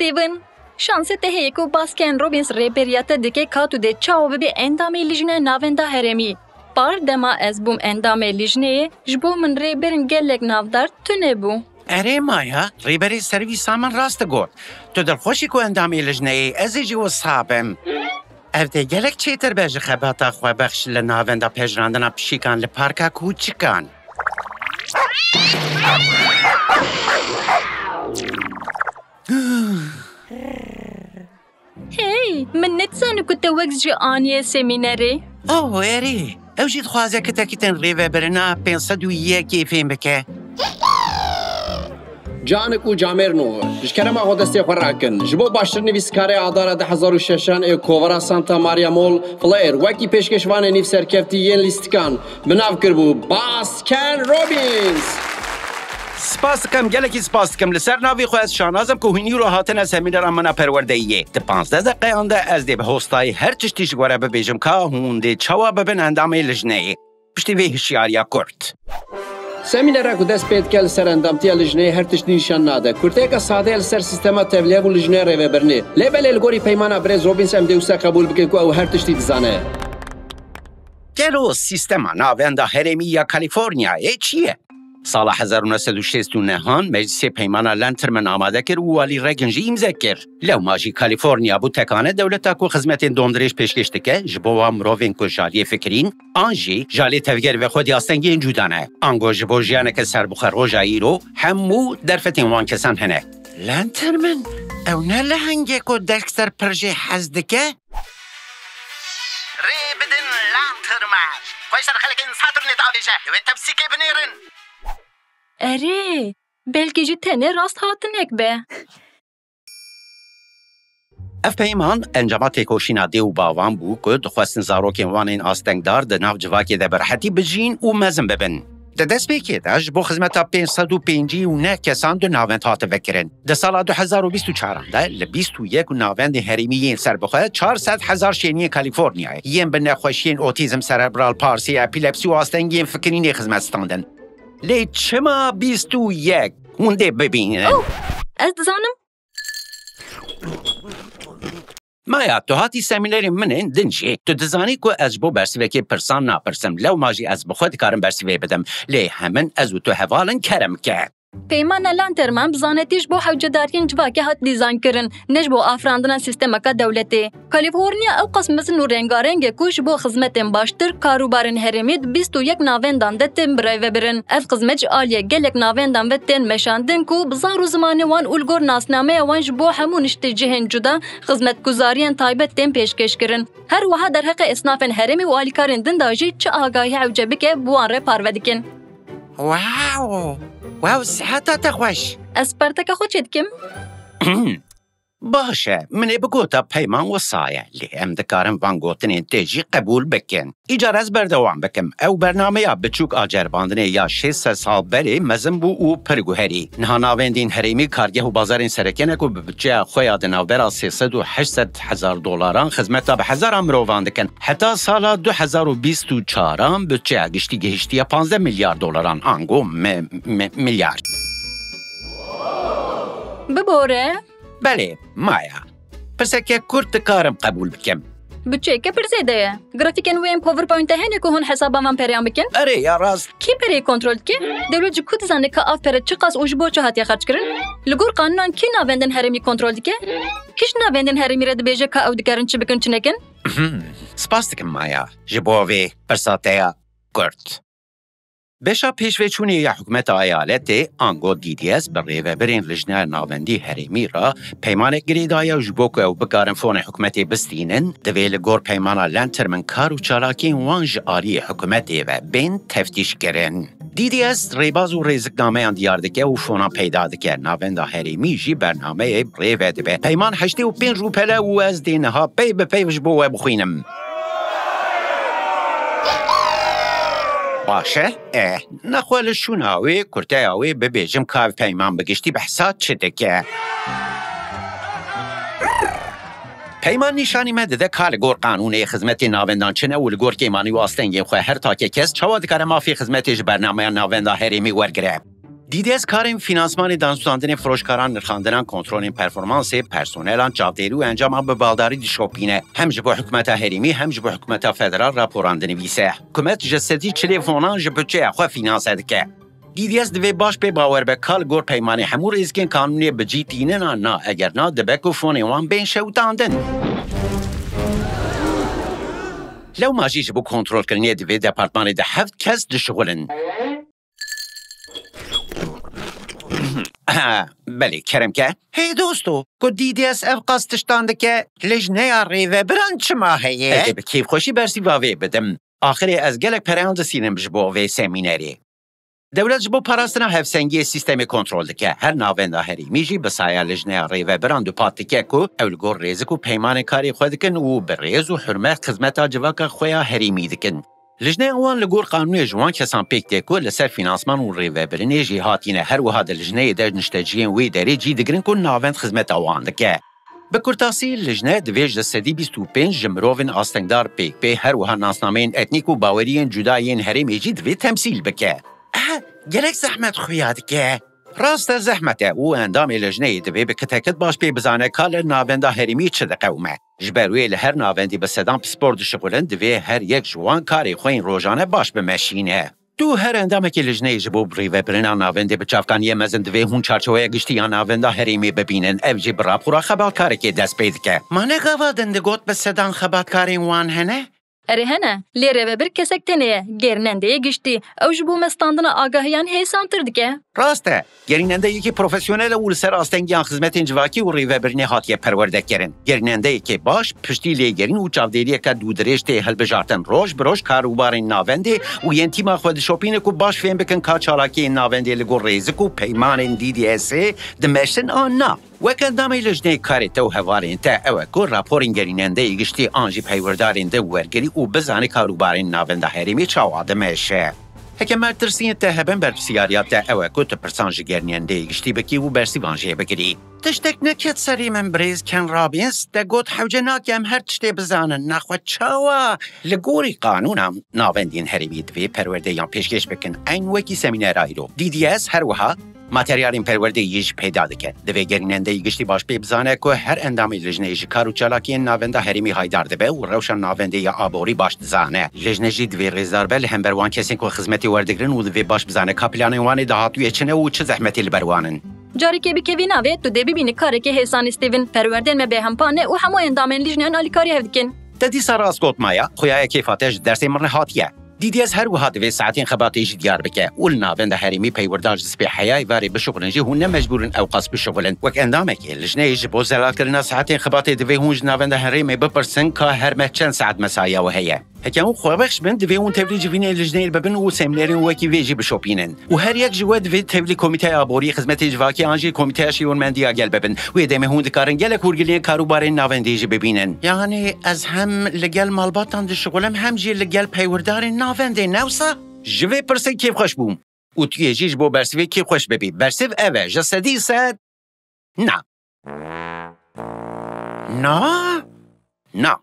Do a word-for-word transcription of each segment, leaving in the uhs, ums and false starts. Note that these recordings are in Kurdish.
Steven, şansê te heye ku Baskin Robbins rêberiya te dike ka tu dê çawa bibî endamê lijnê navenda herêmî. Par dema ez bûm endamê lijneyê, ji bo min rêberin gelek navdar tune bû. Erê Maya, rêberê servîsa min rast digot. Tu dilxweş î ku endamê lijneyê, ez ê jî wisa bim. Ev dê gelek çêtir be ji xebata xwebexş li navenda pejirandina pişîkan li parka kûçikan. Hey, min nedizanî ku te wek ji aniyê semînerê. Oh, erê. Ew jî dixwaze kitekî tên rêvebirina pênc sed û yekê fêm bike. Canik û camêrno, ji kerema xwe destê xwe rakin. Ji bo baştir nivîskarê Adara du hezar û şeşan ê kovara Santa Maria Mall, Flair, wekî pêşkêşvanê nîv serkeftî yên lîstikan, bi nav kiribû Baskin Robbins. Spas dikim, gelekî spas dikim. Li ser navê xwe ez şanaz im ku hûn îro hatine semînera min a perwerdeyiyê. Di panzdeh deqeyan de ez dê bi hostayî her tiştî ji we re bibêjim ka hûn dê çawa bibin endamê lijneyê. Piştî vê hişyariya kurt. Semînera ku dest pê dike li ser endamtiya lijneyê her tiştî nîşan nade. Kurteyeke sade ye li ser sîstema tevlihev û lijneya rêvebirinê. Lê belê li gorî peymana birêz Robbins em dê wisa qebûl bikin ku ew her tiştî dizane. Gelo sîstema navenda herêmî ya Kalîforniyayê çi ye? Sala hezar û neh sed û şêst û nehan Meclisê Peymana Lenterman amade kir û Walî Reagan jî îmze kir. Lewma jî Kalîforniya bû tekane dewleta ku xizmetên domdirêj pêşkêş dike ji bo wan mirovên ku ji aliyê fikirîn an jî ji aliyê tevgerê ve xwedî astengiyên cuda ne. Ango ji bo jiyaneke serbixwe roja îro hemû derfetên wan kesan hene. Lenterman, ew ne lehengê ku Dexter pir jê hez dike? Rê bidin Lanterman. Xwe ji ser xelkên Saturnê diavêje. Li wê tepsîkê binêrin. Erê, belkî jî tenê rast hatinek be. Ev peyman encama têkoşîna dê û bavan bû ku dixwestin zarokên wan ên astengdar di nav civakê de bi rehetî bijîn û mezin bibin. Di destpêkê de ji bo xizmeta pênc sed û pêncî û neh kesan du navend hate vekirin. Di sala du hezar û bîst û çaran de li bîst û yek navendên herêmî yên serbixwe çar sed hezar şêniyên Kalîforniyayê yên bi nexweşiyên otîzm, serebral palsî, epilepsî û astengiyên fikirînê xizmet standin. Lê çima bîst û yek? Hûn dê bibînin. Oh, ez dizanim. Maya, tu hatî semînerên min ên din jî. Tu dizanî ku ez ji bo bersivekê pirsan napirsim. Lewma jî ez bi xwe dikarim bersivê bidim. Lê hemin ez û tu heval in, kerem ke. Peymana Lanterman bi zanetî ji bo hewcedariyên civakê hat dîzayn kirin, ne ji bo afirandina sîstemeka dewletê. Kalîforniya ewqas mezin û rengareng e ku ji bo xizmetên baştir, karûbarên herêmî di bîst û yek navendan de tên birêvebirin. Ev xizmet ji aliyê gelek navendan ve tên meşandin ku bi zar û zimanê wan û li gor nasnameya wan ji bo hemû niştecihên cuda xizmetguzariyên taybet tên pêşkêş kirin. Her wiha derheqê esnafên herêmî û alîkarên din de jî çi agahî ewce bike bi wan re parve dikin. Wow! Wow, siheta te xweş! Ez perteka xwe çêdikim. Baş e, min ê bigota peyman wisa ye, lê em dikarin van gotinên te jî qebûl bikin. Îcar ez berdewam bikim. Ew bernameya biçûk a ceribandinê ya şêst sed sal berê mezin bû û pir guherî. Niha navendên herêmî kargeh û bazarên sereke ne ku bi budçeya xwe ya di navbera sê sed û heşt sed hezar dolaran xizmeta bi hezaran mirovan dikin. Heta sala du hezar û bîst û çaran budçeya giştî gihiştiye panzdeh milyar dolaran, ango mi-, mi-, milyar. Bibore. Belê, Maya. Pirseke kurt dikarim qebûl bikim. Budçeyeke pir zêde ye. Grafîkên wê yên PowerPoint-e hene ku hûn hesaba van pereyan bikin? Erê, ya rast. Kî pereyê kontrol dike? Dewlet ji ku dizane ka av pere çiqas û ji bo çi hatiye xerckirin? Li gor qanûnan kî navendên herêmî kontrol dike? Kî ji navendên herêmî re dibêje ka ew dikarin çi bikin, çi nekin? Spas dikim, Maya, ji bo vê pirsa te ya kurt. Beşa pêşveçûnê ya hikûmeta eyaletê, ango D D S, bi rêvebirên Lijneya Navendî Herêmî re peymanek girêdaye û ji bo ku ew bikarin fonê hikûmetê bistînin, divê li gor peymana Lenterman kar û çalakiyên wan ji aliyê hikûmetê ve bên teftîşkirin. D D S rêbaz û rêziknameyan diyar dike û fonan peyda dike. Navenda herêmî jî bernameyê rêve dibe. Peyman heştê û pênc rûpel e û ez dê niha pey bi pey ji bo we bixwînim. Baş e? Eh, nexwe li şûna wê, kurteya wê bibêjim ka ev peyman bi giştî behsa çi dike. Peyman nîşanî me dide ka li gor qanûnê xizmetên navendan çi ne û li gor kêmanî û astengên xwe her takekes çawa dikare mafê xizmetê ji bernameya navenda herêmî wergire. D D S karên fînansmanê, danûstandinê firoşkaran, nirxandinan, kontrolên performansê, personelan, çavdêrî û encaman bi baldarî dişopîne. Hem ji bo hikûmeta herêmî hem ji bo hikûmeta federal raporan dinivîse. Hikûmet ji sedî çilê fonan ji budçeya xwe fînanse dike. D D S divê baş pê bawer be ka li gor peymanê hemû rêzikên kanûnê bi cî tînin an na, eger na dibe ku fonên wan bên şewitandin. Lewma jî ji bo kontrolkirinê divê departmanê de heft kes dişixulin. Ha, belê, kerem ke. Hey dosto, ku D D S ev qas tiştan dike, lijneya rêvebiran çima heye? Ez ê bi kêfxweşî bersîva vê bidim. Axirê ez gelek pereyan distînim ji bo vê semînerê. Dewlet ji bo parastina hevsengiyê sîstemê kontrol dike. Her navenda herêmî jî bi saya lijneya rêvebiran dupat dike ku ew li gor rêzik û peymanên karê xwe dikin û bi rêz û hurmet xizmeta civaka xwe ya herêmî dikin. Lijneya wan li gor qanûnê ji wan kesan pêk tê ku li ser fînansman û rêvebirinê jêhatî ne. Her wiha di lijneyê de nişteciyên wê derê cî digirin ku navend xizmeta wan dike. Bi kurtasî, lijne divê ji sedî bîst û pênc ji mirovên astengdar pêk bê, her wiha nasnameyên etnîk û baweriyên cuda yên herêmê jî divê temsîl bike. Eh, gelek zehmet xuya dike. Rast e, zehmet e û endamê lijneyê divê bi kitekit baş pê bizane ka li navenda herêmî çi diqewime. Ji ber wê li her navendî bi sedan pispor dişixulin, divê her yek ji wan karê xwe yên rojane baş bimeşîne. Tu her endamekî lijneyê ji bo rêvebirina navendê bi çavkaniyê mezin divê hûn çarçoweya giştî ya navenda herêmê bibînin. Ev jî bi rapora xebatkarekê dest pê dike. Ma ne gava din digot bi sedan xebatkarên wan hene? Erê hene, lê rêvebir kesek tenê ye, gerînendeyê giştî. Ew ji bo mestandina agahiyan hêsantir dike. Rast e, gerînende yekî profesyonel e û li ser astengiyan xizmetên civakî û rêvebirinê hatiye perwerdekirin. Gerînendeyekê baş, piştî lêgerîn û çavdêriyeke dûdirêj tê hilbijartin. Roj bi roj karûbarên navendê û yên tîma xwe dişopîne ku baş fêm bikin ka çalakiyên navendê li gor rêzik û peymanên D D S'ê dimeşin an na. Wek endamê lijneyê, karê te û hevalên te ew e ku raporên gerînendeyê giştî an jî peywerdarên din wergirî û bizane karûbarên navenda herêmê çawa dimeşe. Heke metirsiyên te hebin, berpirsiyariya te ew e ku tu pirsan ji gerînendeyê giştî bikî û bersîvan jê bigirî. Tiştek neket serê min, birêz Ken Robbins, te got hewce nake em her tiştê bizanin. Nexwe çawa? Li gorî qanûna navendên herêmî divê perwerdeyan pêşkêş bikin, eyn wekî semînera îro. D D S her wiha materyalên perwerdeyê jî peyda dike. Divê gerînendeyê giştî baş pê bizane ku her endamê lijneyê ji kar û çalakiyên navenda herêmî haydar dibe û rewşa navendê ya aborî baş dizane. Lijne jî divê rêzdar be li hember wan kesên ku xizmetê werdigrin û divê baş bizane ka planên wan ê dahatûyê çi ne û çi zehmetê li ber wan in. Carekê bikevî navê, tu dê bibînî karekê hêsanî, Steven. Perwerdên me bêhempa ne û hemû endamên lijneyan alîkarî hev dikin. Te dîsa rast got Maya, xuya ye kêfa te ji dersê min re hatiye. D D S her wiha divê saetên xebatê jî diyar bike û li navenda herêmî peywirdan ji sibê heya êvarê bişuxulin jî hûn ne mecbûr in ew qas bişuxulin. Wek endamekê lijneyê ji bo zelalkirina saetên xebatê divê hûn ji navenda herêmê bipirsin ka her meh çend saet mesaiya we heye. Heke hûn xwebexş bin, divê hûn tevlî civînên lijneyê bibin û semînerên wekî vê jî bişopînin. Û her yek ji we divê tevlî Komîteya Aborî, Xizmetê Civakî an jî Komîteya Şêwirmendiya Gel bibin. Wê demê hûn dikarin gelek hûrgiliyên karûbarên navendê jî bibînin. Yanî ez hem li gel malbatan dişixulim, hem jî li gel peywirdarên navendê, ne wisa? Ji vê pirsê kêfxweş bûm. Û tu yê jî ji bo bersivê kêfxweş bibî. Bersiv ev e, ji sedî sed. Na. Na? Na.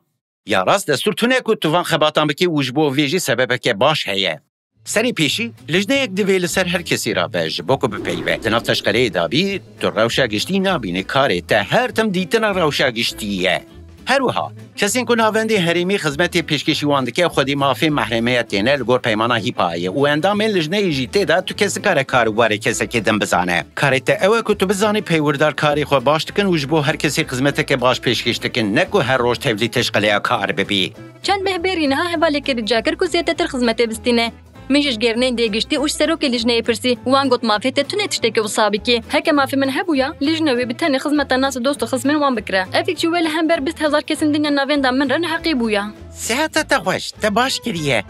Ya rast, destûr tune ku tu van xebatan bikî û ji bo vê jî sebebeke baş heye. Serê pêşî, lijneyek divê li ser her kesî rabe, ji bo ku bipeyive. Di nav teşqeleyê dabî, tu rewşa giştî nabînî, karê te her tim dîtina rewşa giştî ye. Her wiha, kesên ku navendê herêmî xizmetê pêşkêşî wan dike, xwedî mafê mehremiyetê ne li gor peymana HIPAA ye û endamên lijneyê jî tê de, tu kes dikare kar û barê kesekê din bizane. Karê te ew e ku tu bizanî peywirdar karê xwe baş dikin û ji bo her kesê xizmeteke baş pêşkêş dikin, ne ku her roj tevlî teşqeleya kar bibî. Çend meh berî niha hevalekê rica kir ku zêdetir xizmetê bistîne. Min ji gerînendeyê giştî û ji serokê lijneyê pirsî. Wan got mafê te tune tiştekî wisa bikî. Heke mafê min hebûya, lijne wê bi tenê xizmeta nas û dost û xizmên wan bikire. Ev fikçî wê li hember bîst hezar kesên din ya navenda min re neheqî bûya. Siheta te xweş, te baş kiriye.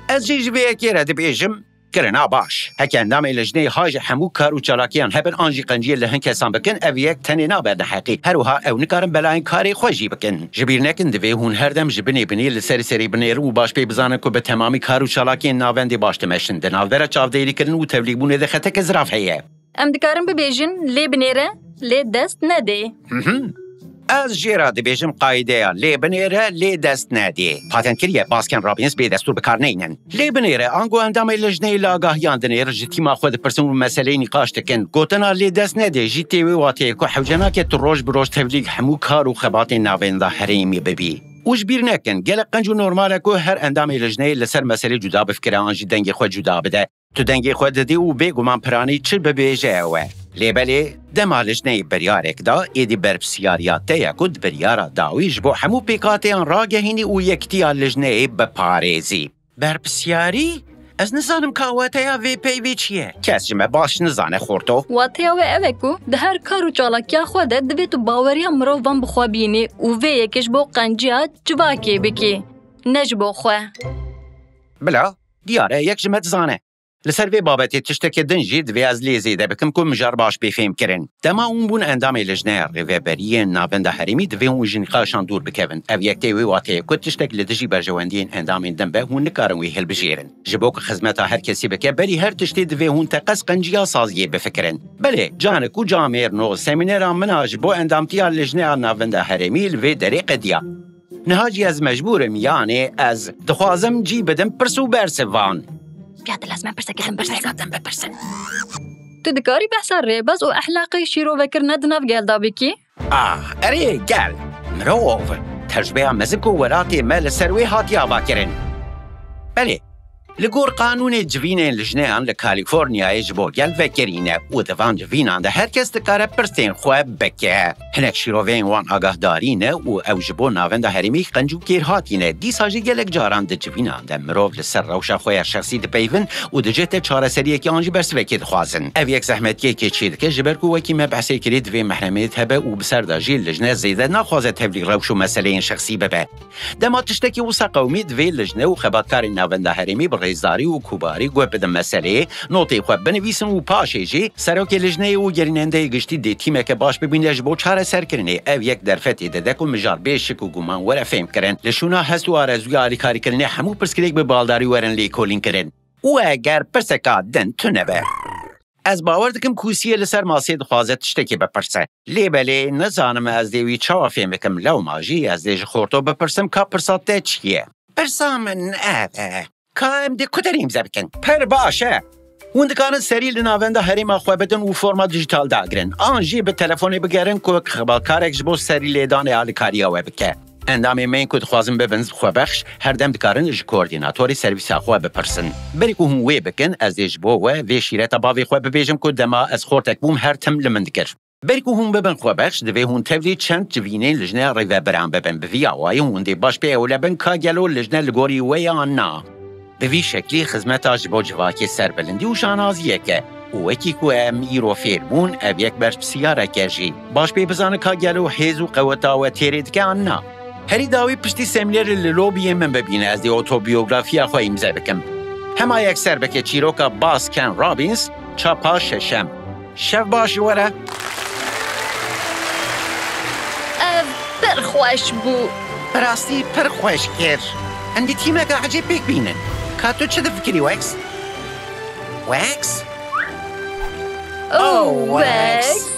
Ez jî ji vê yekê re dibêjim, kirina baş. Heke endamê lijneyê ha ji hemû kar û çalakiyan hebin an jî qenciyê li hin kesan bikin, ev yek tenê nabe neheqî. Her wiha ew nikarin belayên karê xwe jî bikin. Ji bîr nekin, divê hûn her dem ji binê binê li serî serî binêrin û baş pê bizanin ku bi temamî kar û çalakiyên navendê baş dimeşin. Di navbera çavdêrîkirin û tevlîbûnê de xeteke zirav heye. Em dikarin bibêjin, lê binêre, lê dest nedê. Mhm. Ez jê re dibêjim qaydeya lê binêre, lê dest nedê. Patent kiriye, Baskin Robbins bê destûr bi kar neynin. Lê binêre, ango endamê lijneyê li agahiyan dinêr, ji tîma xwe dipirsin û meseleyê nîqaş dikin. Gotina lê dest nedê jî tê wê wateyê ku hewce nake tu roj bi roj tevlî hemû kar û xebatên navenda herêmî bibî. Û ji bîr nekin, gelek qenc û normal e ku her endamê lijneyê li ser meselê cuda bifikire an jî dengê xwe cuda bide. Tu dengê xwe didî û bêguman piranî çi bibêje ew e. Lê belê, dema lijneyê biryarek da, êdî berpisyariya te ye ku di biryara dawî ji bo hemû pêkhateyan ragehînî û yekitiya lijneyê biparêzî. Berpisyarî? Ez nizanim ka wateya vê peyvê çi ye. Kes ji me baş nizane, xorto. Wateya wê ev e ku di her kar û çalakiya xwe de divê tu baweriya mirovan bi xwe bînî û vê yekê ji bo qenciya civakê bikî, ne ji bo xwe. Bila, diyar e, yek ji me dizane. Li ser vê babetê tiştekê din jî divê ez lê zêde bikim ku mijar baş bê fêmkirin. Dema hûn bûn endamê lijneya rêveberiyê navenda herêmî, divê hûn ji nîqaşan dûr bikevin. Ev yek tê wê wateyê ku tiştek li dijî berjewendiyên endamên din be, hûn nikarin wî hilbijêrin. Ji bo ku xizmeta her kesî bike, berî her tiştê divê hûn teqez qenciya saziyê bifikirin. Belê, canik û camêrno, semînera min a ji bo endamtiya lijneya navenda herêmî li vê derê qediya. Niha jî ez mecbûr im, yanê ez dixwazim cî bidim pirs û bersivan. Ya dilez me pirsekê din bipirsin. Tu dikarî behsa rêbaz û ehlaqê şîrovekirine di nav gel de bikî? Ah, erê gel, mirov, tecrûbeya mezin ku welatê me li ser wê hatiye avakirin. Belê, li gor qanûnê civînên lijneyan li Kalîforniyayê ji bo gel vegerî ne û di van civînan de her kes dikare pirsên xwe bike. Hinek şîroveyên wan agahdarî ne û ew ji bo navenda herêmî qenc û kêrhatî ne. Dîsa jî gelek caran di civînan de mirov li ser rewşa xwe ya şexsî dipeyvin û dicihte çareseriyekê an jî bersivekê dixwazin. Ev yek zehmetiyekê çêdike, ji ber ku wekî me behsê kirî divê mehremiyet hebe û bi ser de jî lijne zêde naxwaze tevlî rewş û meseleyên şexsî bibe. Dema tiştekî wisa qewimî, divê lijne û xebatkarên navenda herêmî bi rêzdarî û kobarî guh bidin meseleyê, noteyê xwe binivîsin û paşê jî serokê lijneyê û gerînendeyê giştî dê tîmeke baş bibîne ji bo çareserkirinê. Ev yek derfetê dide ku mijar bê şik û guman were fêmkirin. Li şûna hest û arezûya alîkarîkirinê hemû pirsgirêk bi baldarî werin lêkolînkirin. Û eger pirseka din tune be? Ez bawer dikim Kûsiyê li ser masê dixwaze tiştekî bipirse. Lê belê, nizanim ez dê wî çawa fêm bikim. Lewma jî ez dê ji xorto bipirsim ka pirsa te çi ye? Pirsa min ev e. Ka em dê ku derê îmze bikin? Pir baş e. Hûn dikarin serî li navenda herêma xwe bidin û forma dijîtal dagirin. An jî bi telefonê bigerin ku xebatkarek ji bo serî lêdanê alîkariya we bike. Endamên me yên ku dixwazin bibin xwebexş, her dem dikarin ji koordînatorê servîsa xwe bipirsin. Berî ku hûn wê bikin, ez dê ji bo we vê şîreta bavê xwe bibêjim ku dema ez xortek bûm, her tim li min dikir. Berî ku hûn bibin xwebexş, divê hûn tevlî çend civînên lijneya rêveberan bibin. Bi vî awayî hûn dê baş pê ewle bin ka gelo lijne li gorî we ye an na. Bi vî şeklî xizmeta ji bo civakê serbilindî û şanaziyek e û wekî ku em îro fêr bûn, ev yek berpisyarek e jî. Baş pê bizane ka gelo hêz û qeweta we têrê dike an na. Herî dawî piştî semînerê li lobiyê min bibîne, ez dê otobiyografiya xwe îmze bikim. Hema yekser bike çîroka Baskin Robbins, çapa şeşem. Şev baş ji we re. Ev pir xweş bû. Bi rastî pir xweş kir. Em dê tîmeke ecêb pêk bînin. Ka tu çi difikirî, Wex? Wex? Oh, Wex.